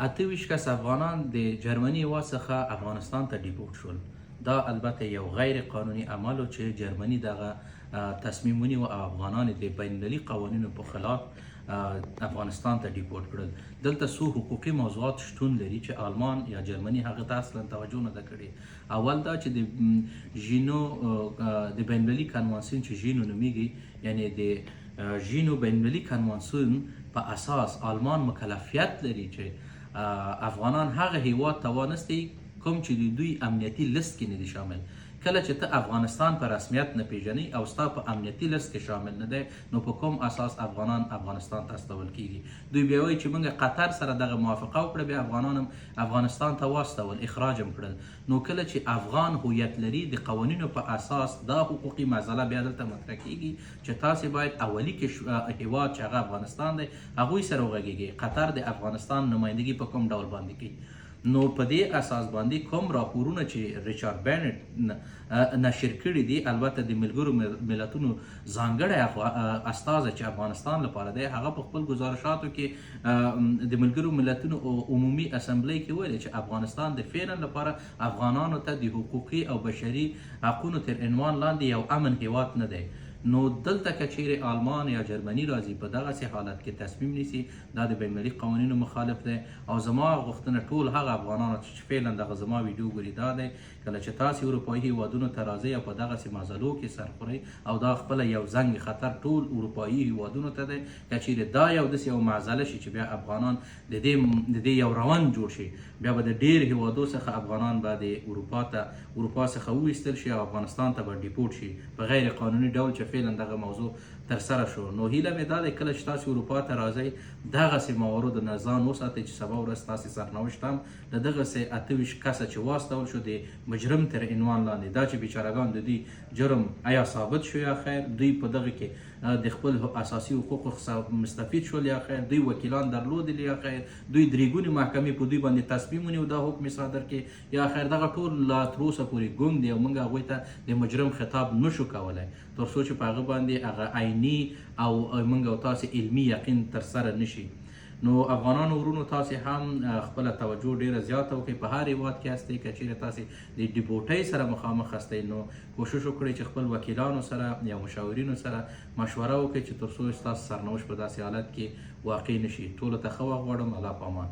28 کسه افغانان د جرمني هېواد څخه افغانستان ته deport شول. دا البته یو غیر قانوني عمل و چې جرمني دغه تصمیم ونیو او افغانان یې د بین المللي قوانینو په خلاف افغانستان ته deport کړل. دلته څو حقوقي موضوعات شتون لري چې آلمان یا جرمني هغه ته اصلا توجه نه ده کړې. اول دا چې د ژینو د بین المللي کنوانسیون چې ژینو نومیږي، یعنی د ژینو بین المللي کنوانسیون په اساس آلمان مکلفیت لري چې افغانان هغه هیواد ته وانستي کوم چې د دوی امنیتي لست کې نه دي شامل. کله چې ته افغانستان په رسمیت نه پیژني او ستا په امنیتي لست کې شامل نه دی، نو په کوم اساس افغانان افغانستان ته استول کیږي؟ دوی بیا وایي چې موږ قطر سره دغه موافقه وکړه، بیا افغانان هم افغانستان ته واستول، اخراج هم کړل. نو کله چې افغان هویت لري، د قوانینو په اساس دا حقوقي مسئله بیا دلته مطرح کیږي چې تاسې باید اولی هیواد چې هغه افغانستان دی، هغوی سره وغږیږئ. قطر د افغانستان نمایندګي په کوم ډول باندې کوي؟ نو په دې اساس باندې کوم راپورونه چې ریچارډ بینټ نشر کړي دي، البته د ملګرو ملتونو ځانګړی استازی چې افغانستان لپاره دی، هغه په خپل ګزارشاتو کې د ملګرو ملتونو عمومي اسمبلی کې ویل چې افغانستان د فعلا لپاره افغانانو ته د حقوقي او بشري حقونو تر عنوان لاندې یو امن هیواد نه دی. نو دلته که چیرې آلمان یا جرمني راځي، په دغسې حالت کې تصمیم نیسي، دا د بین المللي قوانینو مخالف دی. او زما غوښتنه ټول هغه افغانانو چې فعلا دغه زما ویډیو ګوري دا دی، کله چې تاسې اروپایي هیوادونو ته راځئ او په دغسې مسئلو کې سر خورئ، او دا خپله یو زنګ خطر ټول اروپایي هیوادونو ته دی، که چیرې دا یو داسې یو معضله شي چې بیا افغانان د دې یو روند جوړ شي، بیا به د ډیر هیوادو څخه افغانان به د اروپا ته اروپا څخه وویستل شي او افغانستان ته به deport شي په غیر قانوني ډول، چې فعلا دغه موضوع تر سره شو. نو هیله مې دا ده، کله چې تاسو اروپا ته راځئ، دغسې مواردو نه ځان وساتئ چې سبا ورځ تاسې سرنوشت هم له دغسې 28 کسه چې واستول شو د مجرم تر عنوان لاندې، دا چې بیچارهګان د دوی جرم ایا ثابت شو یا خیر، دوی په دغه کې د خپل اساسي حقوقو څخه مستفید شول یا خیر، دوی وکیلان درلودل یا خیر، دوی درېګونې محکمې په دوی باندې تصمیم ونیو، دا حکم یې صادر کړي یا خیر، دغه ټول لا تر اوسه پورې ګونګ دی او موږ هغوی ته د مجرم خطاب نشو کولی تر څو چې په هغه باندې هغه عیني او موږ او تاسې علمي یقین تر سره نشي. نو افغانانو ورونو، تاسې هم خپله توجه ډیره زیاته وکړئ. په هر هیواد کې هستئ، که چیرې تاسې د deport ۍ سره مخامخ هستئ، نو کوشش وکړئ چې خپل وکیلانو سره یا مشاورینو سره مشوره وکړئ چې تر څو ستاسو سرنوشت په داسې حالت کې واقع نشي. ټولو ته ښه وخت غواړم. الله پامان.